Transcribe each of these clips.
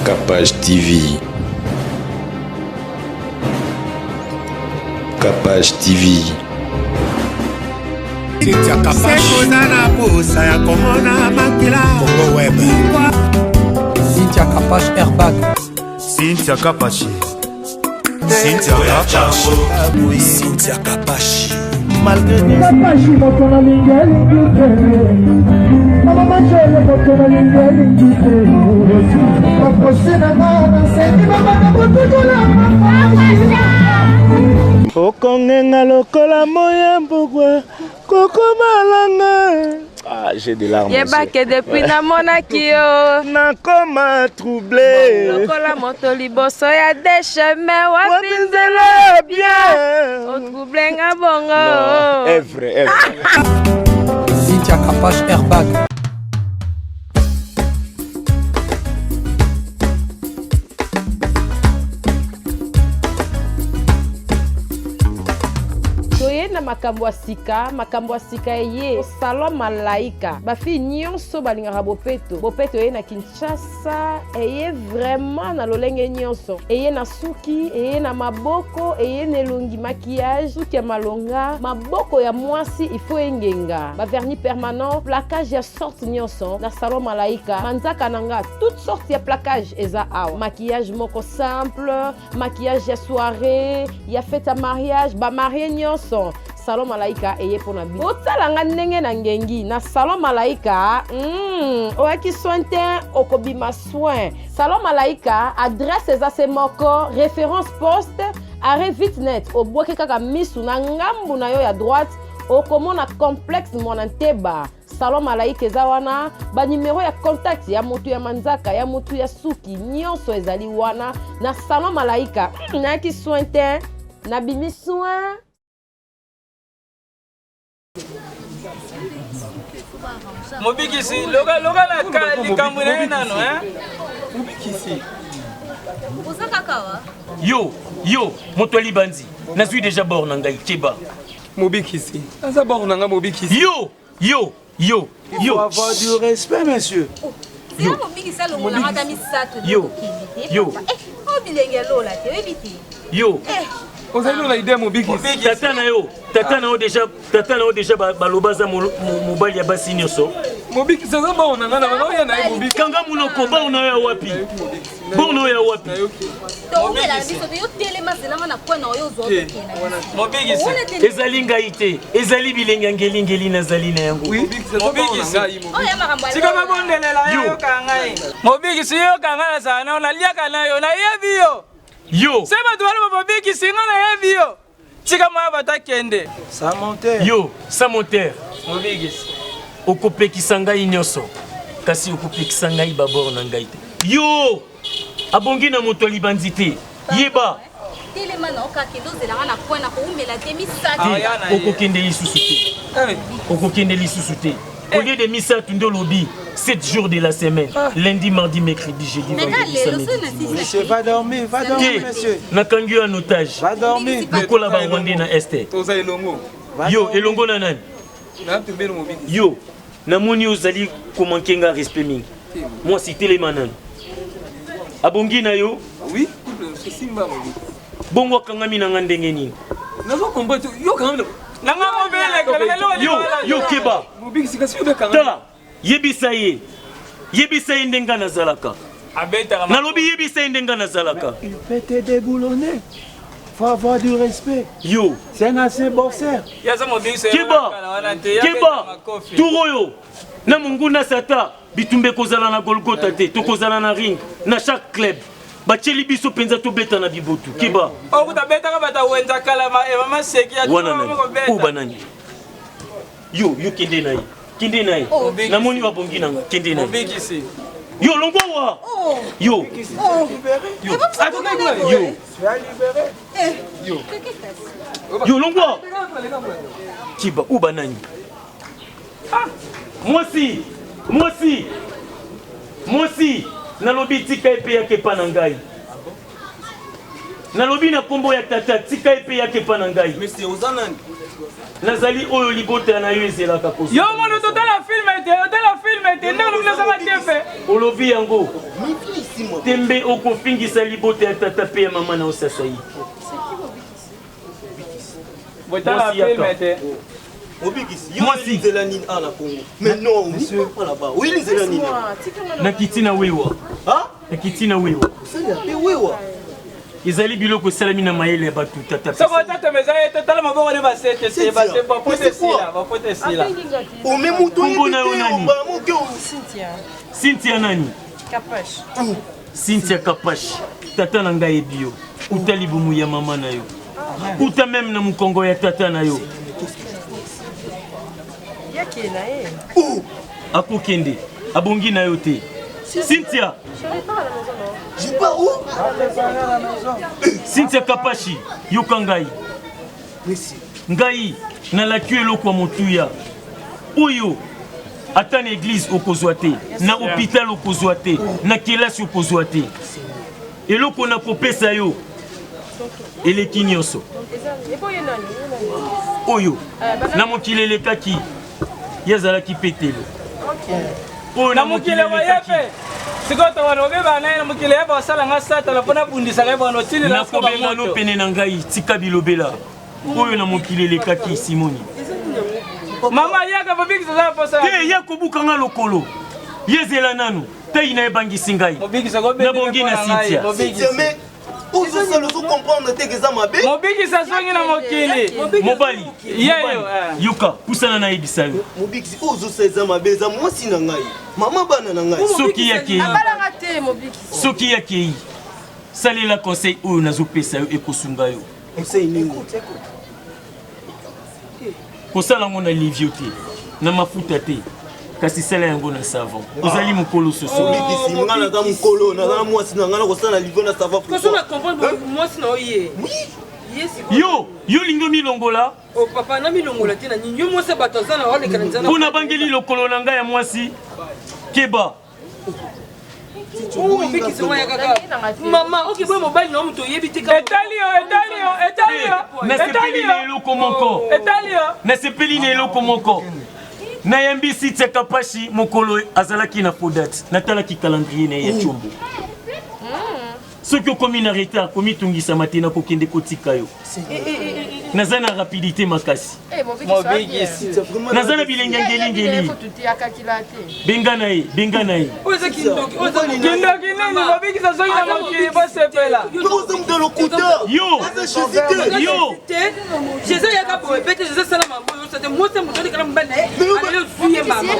Capage TV. Capage TV. Sekoza na posa ya komona makila Congo Web. Cynthia Kapash Airbag. Cynthia Kapashi. Cynthia Kapashi. Cynthia Kapashi. Kapashi moto na lingi elingi te mama majole moto na lingi elingi te baprose na nga nasengi babanda kotukola okongenga lokola moya mbugwa kokomalanga Ah, j'ai des larmes. yeba ke depuis namonaki yo Nakoma troublé. lokola moto liboso ya dechemin wapi Wapi nzela ya bien. otrouble nga bongo Non, Evre, evre. Cynthia Kapash Airbag. Toye na makambo ya sika, makambo ya sika eye salon Malaika. Ba fille nyonso balingaka bopeto. Bopeto eye na Kinshasa, eye vraiment na lolenge nyonso. Eye na suki, eye na maboko, eye na elongi maquillage, suki ya malonga, maboko ya mwasi il faut engenga. Ba vernis permanent, plaquage ya sorte nyonso na salon Malaika. Manzaka na nga, toute sorte ya plaquage eza awa. Maquillage moko simple, maquillage ya soirée, ya fête ya mariage, ba marie nyonso. Salon Malaika eye pona bino. Otala nga ndenge na ngengi na Salon Malaika, oyaki soin te, okobima soin. Salon Malaika, adresse eza se moko, référence poste, arrêt vite net, obwaki kaka misu na ngambu na yo ya droite, okomona complexe Mwana Nteba. Salon Malaika eza wana, ba numero ya contact ya motu ya manzaka, ya motu ya suki, nyonso ezali wana na Salon Malaika. Nayaki soin te, nabimi soin. Mobikisi, loka loka na ka likambo na ye nano, hein? Mobikisi. Oza kaka wa? Yo, yo, moto ya libandi. Nazwi deja bord na ngai, keba. Mobikisi. Aza bord na ngai mobikisi. Yo, yo, yo, Il yo. faut avoir du respect, monsieur. Zela mobikisi alongolanga ata misato nde Yo. okende te, Yo. papa. Eh, oyo bilenge ya lola te, oyebi te. Yo. Eh. Ozali na idée ya mobikisi. Tata na yo, tata na yo deja, tata na yo deja baloba aza mobali ya basi nyonso. Mobikisi aza bord na ngai na bana oya na ye mobikisi. Kanga monoko, bord na yo ya wapi? Bord na yo ya wapi? Towumela na biso te, yo telema zelanga na coin na yo ozwa Te. okende na biso. Mobikisi. Wana te. Ezali ngai te, ezali bilenge ya ngelingeli nazali na yango. Mobikisi aza bord na ngai. Oyo ya makambo ya Tika lola. babondelela yo Yo. yoka ngai. Mobikisi yoka ngai nazala na yo, naliaka na yo, nayebi yo. Yo. Se bato baloba mobikisi ngai nayebi yo. Tika mwa bato akende. Sans monter. Yo, sans monter. Mobikisi. Okopekisa ngai nyonso, kasi okopekisa ngai babord na ngai te. Yo! Abongi na moto ya libandi te. Yeba. Telema na yo kaka, kende ozelanga na coin, nakowumela te, misato. Te, Ah, ya na ye. okokende lisusu te. Eh. Okokende lisusu te. Au lieu de misato nde olobi 7 jours de la semaine, lundi, mardi, mercredi, jeudi, Mais vendredi, lelo, samedi, soki na dimanche. Monsieur, va dormir, va dormir, Te, monsieur. nakangi yo en otage. Va dormir. Lokola ba Rwandais na Est. Toza elongo. Va Yo, dormir. elongo na nani? Na pembeni mobikisi. Yo, namoni ozali komanke nga respect mingi. Mwasi telema nani? Abongi na yo? Oui, couple simba mobikisi. Bongo akangami na nga ndenge nini? Nazo comprendre te, yo kangami na nanga mobele Yo, yo keba. Mobikisi kasi yo bekanga. Tala, yebisa ye. Yebisa ye ndenge nazalaka. Abetaka Nalobi yebisa ye ndenge nazalaka. Il peut te déboulonner. Faut avoir du respect. Yo, C'est un ancien boxeur. Yaza mobikisi. keba. Keba. Tour oyo na monguna sata bitumba ekozala na Golgotha te, tokozala na ring na chaque club. Batieli biso mpenza tobeta na bibotu. Keba. Okuta betaka bata wenza kala ma e mama seki ya Wana nani? Oyo banani? Yo, yo kende na ye. Kende na ye. Namoni babongi na nga. Kende na ye. Mobikisi. Yo longwa wa. Yo. Yo. Yo. Tu as libéré. Yo. Yo longwa. Kiba oyo banani? Ah! Mwasi! Mwasi! Mwasi! Nalobi tika epe yake epa na ngai. Nalobi na kombo ya tata tika epe yake epa na ngai. Monsieur oza nani? Nazali oyo libota na yo ezelaka kozwa. Yo mono totala film te, otala film te, ndenge olobi nazanga te fe. Olobi yango. Tembe okofingisa libota ya tata mpe ya mama na yo sasai. Botala film te. Mobikisi, yo oyeli nzela nini awa na Congo? Mais non, pas là-bas. Oyeli nzela nini? Nakiti na wewa. Nakiti na wewa. Osalela mpe wewa. Ezali biloko esalami na mayele ya bato tata. Soko tata meza ye tala maboko ne basete se base bapote esila bapote esila. Ome moto Kombo na yo nani? Cynthia. Cynthia nani? Kapash. Cynthia Kapash, tata na ngai yebi yo. Uta libumu ya mama na yo. Uta meme na mokongo ya tata na yo. Yake na ye. Akokende, abongi na yo te. Cynthia. Je pars où? Cynthia Kapashi, yoka ngai. Ngai nalaki yo eloko ya motuya oyo ata na eglise okozwa te, na hôpital okozwa te, na kelasi okozwa te. Eloko nakopesa yo eleki nyonso oyo na mokili elekaki. Ye azalaki Petelo. Oyo na mokili waye mpe sikoyo tobanda kobeba na ye na mokili ye basala nga satana mpo nabundisaka ye bana otindela nakobenga no pene na ngai, tika bilobela oyo na mokili elekaki. Simoni mama yaka mobikisi aza na posa te, ye kobuka nga lokolo, ye zela nanu tai na ebangisi ngai nabongi na Cynthia. Ozosala ozo comprendre te eza mabe. Mobikisi azongi na mokili. Mobali yeyo yoka, pusana nayebisa yo. Mobikisi oyo ozosala eza mabe, eza mwasi na ngai, mama bana na ngai. Soki yakei, Abalanga te mobikisi. Soki yakei, salela conseil oyo nazopesa yo, ekosunga yo. Conseil nini? Kosala yango na livio te, na mafuta te, kasi sala yango na savon. Ozali mokolo, soso. Mobikisi, ngai naza mokolo, naza na mwasi na ngai, nakosala livio na savon? Koso na comprendre mwasi na yo ye. Ye sikoyo. Yo, yo olingi omilongola. Oh papa, na milongola te na nini? Yo mwasi ya bato aza na oleka na nzela. Mpo nabangeli lokolo na ngai ya mwasi. Keba. Mobikisi ngo ya kaka. Mama, oke boye mobali na yo moto oyebi te. Etali yo, etali yo, etali yo. Nasepeli na eloko moko. Etali yo. Nasepeli na eloko moko. Nayambi Cynthia Kapashi mokolo azalaki na Fodat. Natalaki calendrier na ye ya Tshombo. Soki okomi na retard, komitungisama te, nakokende kotika yo. Naza na rapidité makasi. Naza na bilenge ya ngelingeli. Benga na ye, benga na ye. Oyo eza kindoki, oyo eza Kindoki nini? Mobikisi azongi na mokili, bosepela. Oza moto ya lokuta. Yo. Yo. Jésus ayaka boye pe te, Jésus asala mambo oyo te. Mwasi ya moto alekala mobali na ye, aleli ozwi ye mama.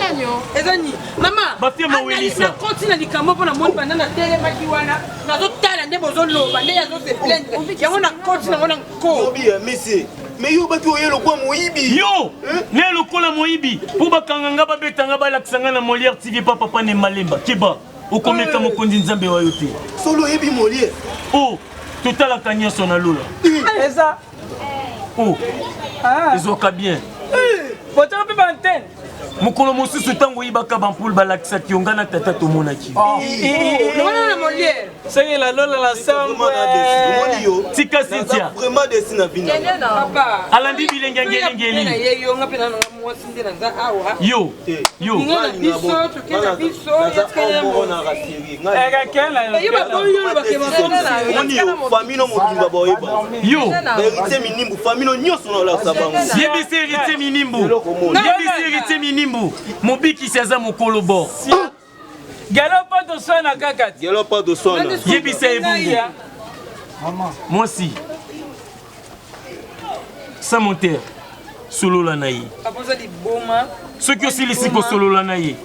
Eza nini? Mama, Bafia mawelisa. nakoti na likambo mpo namoni banda natelemaki wana, nazotala nde bozoloba nde azo se plaindre. Yango nakoti nango na nko. Obi ya monsieur. Mais yo baki oye lokola moyibi. Yo ne lokola moyibi mpo bakanga nga, babeta nga, balakisa nga na Molière TV pa papa ne malemba. Keba, okomeka mokonzi Nzambe wa yo te. Solo oyebi Molière. O totalaka nyonso na lola. Eza. O ezwaka bien. Botala mpe baantene. Mokolo mosusu ntango oyibaka bampule, balakisaki yo nga na tata tomonaki yo. Wana na Molière. Soki la lola na sambwe. Tika Cynthia. Vraiment desi na vie na na. Papa. Alandi bilenge ya ngelingeli. Na ye yo nga mpe na nanga mwasi nde naza awa. Yo yo. Ninga na biso, toke na biso, etikala mo. Ekakena. Yo baboyi yo lobake Omoni yo, famille no mobimba baoyeba. Yo. Héritier Minimbu, famille no nyonso na olakisa bango. Yebisi Héritier Minimbu, yebisi Héritier Minimbu, mobikisi aza mokolo bo. Galo mpo toswana kaka te. Gelo pa toswana. Yebisa ye bongo. Mwasi sans montere, solola na ye. Apoza liboma. Soki osilisi kosolola na ye,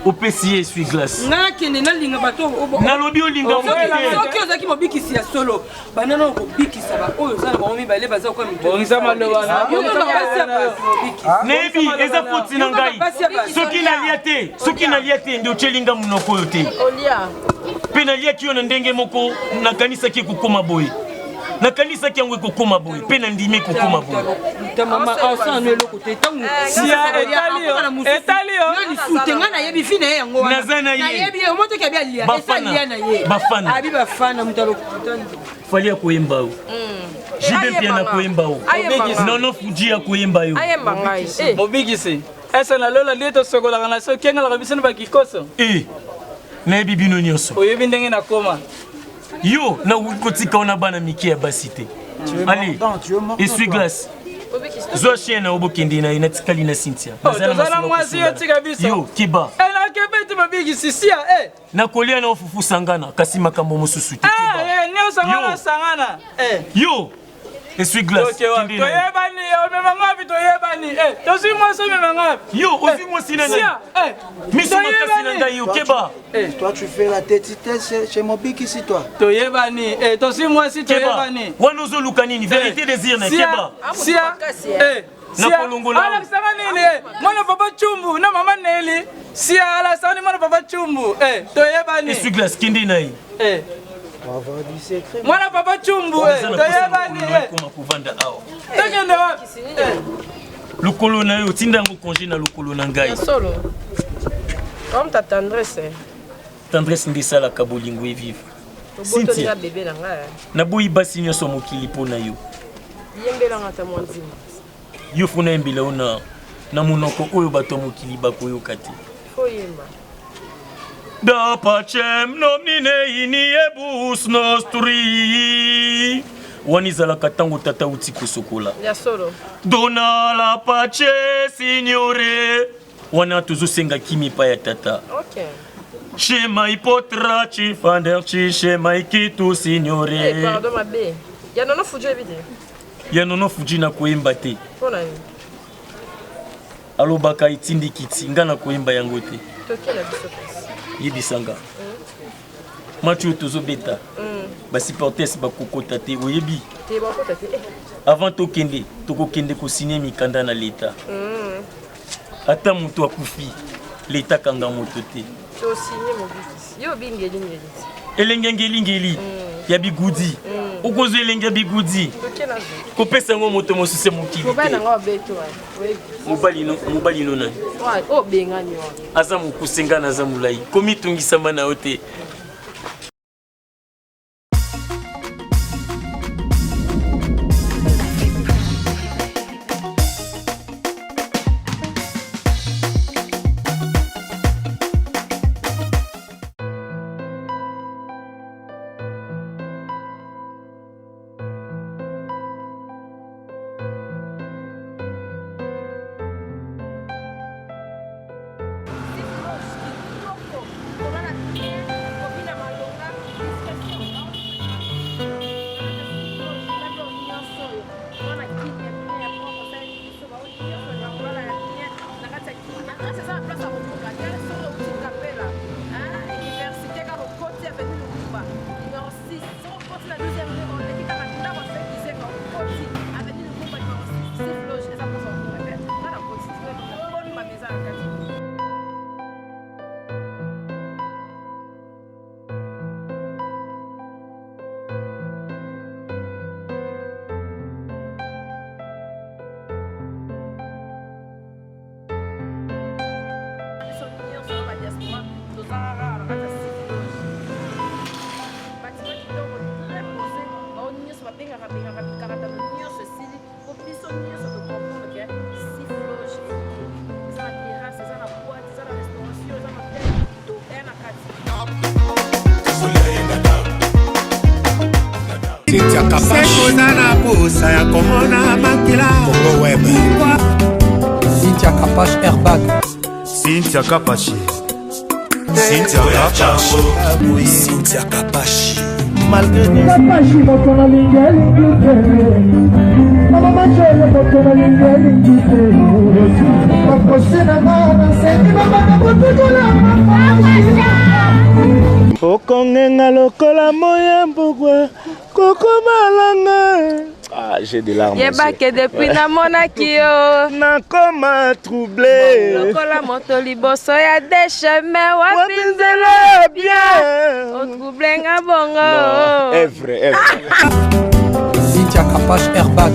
opesi ye esui glace. Nga nakende nalinga bato. Nalobi olinga moto te. Soki ozalaki mobikisi ya solo, banda na okobikisa baoyo oza na bango mibale baza koka Bongisa maloba na yo. Basi ya bato, mobikisi. Nayebi eza foti na ngai. Soki nalia te, soki nalia te nde otyeli nga monoko oyo te. Olia. Mpe naliaki yo na ndenge moko, nakanisaki ekokóma boye, nakanisaki yango ekokóma boye, mpe nandimi ekokóma boye. Mama asala no eloko te ntango Sia, etali yo, etali yo. lisu te. Nga nayebi fi na ye yango wana. Naza na ye. Nayebi ye omotoki abi alia esa Bafana. alia na ye. Bafana. Abi bafana moto alokuta. Fali akoyemba yo, JB Mpiana akoyemba yo, Ayemba nga. Nono Fuji akoyemba yo. Ayemba ngai. Eh. Mobikisi ese na lola nde tosokolaka na so okengelaka biso na bakikoso. Eh. Nayebi bino nyonso. Oyebi ndenge nakoma. Yo nakoki kotika yo na bana mike ya basi te. Allez, essuie glace. Zwa chien na yo bokende na ye, natikali na Cynthia. Oh, toza na mwasi yo tika biso. Yo keba. Eh, nakebe te mabikisi sia eh. Nakolia na yo fufu sangana kasi makambo mosusu te. Eh, eh, nyonso ngana sangana. Eh. Yo essuie glace. Kende na ye. Toyebani, omema ngapi toyebani. Eh, tozwi mwasi omema ngapi? Yo ozwi mwasi na nani? Eh. Miso makasi na ngai yo keba. Toi, tu fais la tête chez, chez Mobikisi, toi. Toyebani, eh, tozwi mwasi Keba. toyebani. Wana ozoluka nini? Vérité désir na keba. Sia. Eh. Nakolongola yo. Alakisaka nini eh? Mwana papa Chumbu na mama Neli. Sia alakisaka nini mwana papa Chumbu? Eh, toyebani. Essuie glace kende na ye. Eh. Avoir du secret. Mwana papa Chumbu eh, Oza na posa toyebani lokolo eh. ekoma kovanda awa. Tokende wapi? Eh. Lokolo na yo otinda yango congé na lokolo na ngai. Ya solo. Comme ta tendresse. Eh. Tendresse nde esalaka bolingo evivre. Obotoli Cynthia, nga bébé na ngai. naboyi basi nyonso ya mokili mpo na yo. Yembelanga ata mwa nzimbo. Yo funa yembela yo na, na monoko oyo bato ya mokili bakoyoka te. Faut yemba. Da pacem nomine in ebus nostri. Wana ezalaka ntango tata auti kosokola. Ya solo. Dona la pace signore. Wana tozosenga kimi epai ya tata. Ok. Shema ipotra ci fanderci shema ikitu signore. Eh, pardon mabe. Ya nono fujo yebi te. Ya nono fuji na koyemba te. Mpo na nini? Alobaka etindi kiti nga na koyemba yango te. Toke na biso kasi. Yebisa nga. Match oyo tozobeta. Ba supporters bakokota te oyebi. Te bakota te. Eh. Avant tokende tokokende kosigne mikanda na leta. Ata moto akufi leta kanga moto te. Tosigne mobikisi. Yo obingeli ngeli te. Elenge ngelingeli ya bigudi. Okozwa elenge ya bigudi. Toke na zo. Kopesa yango moto mosusu ya mokili Mobali te. na nga obeto wana. Oyebi. Mobali no nani? Oyo obengani wana. Aza mokuse nga naza molai. Komitungisama na yo te. Oza na posa ya komona makila. Congo Web. Cynthia Kapash Airbag. Cynthia Kapashi. Cynthia Kapashi. Cynthia Kapashi. Kapashi moto nalingi elingi te mama majole moto nalingi elingi te baprose na nga nasengi babanda kotukola. Okongenga lokola moya mbugwa kokomalanga. Ah, j'ai des larmes. Yebake depuis namonaki yo nakoma troublé lokola moto liboso ya dechemin wapi nzela ya bien otrouble nga bongo. Evre, evre. Cynthia Kapash Airbag.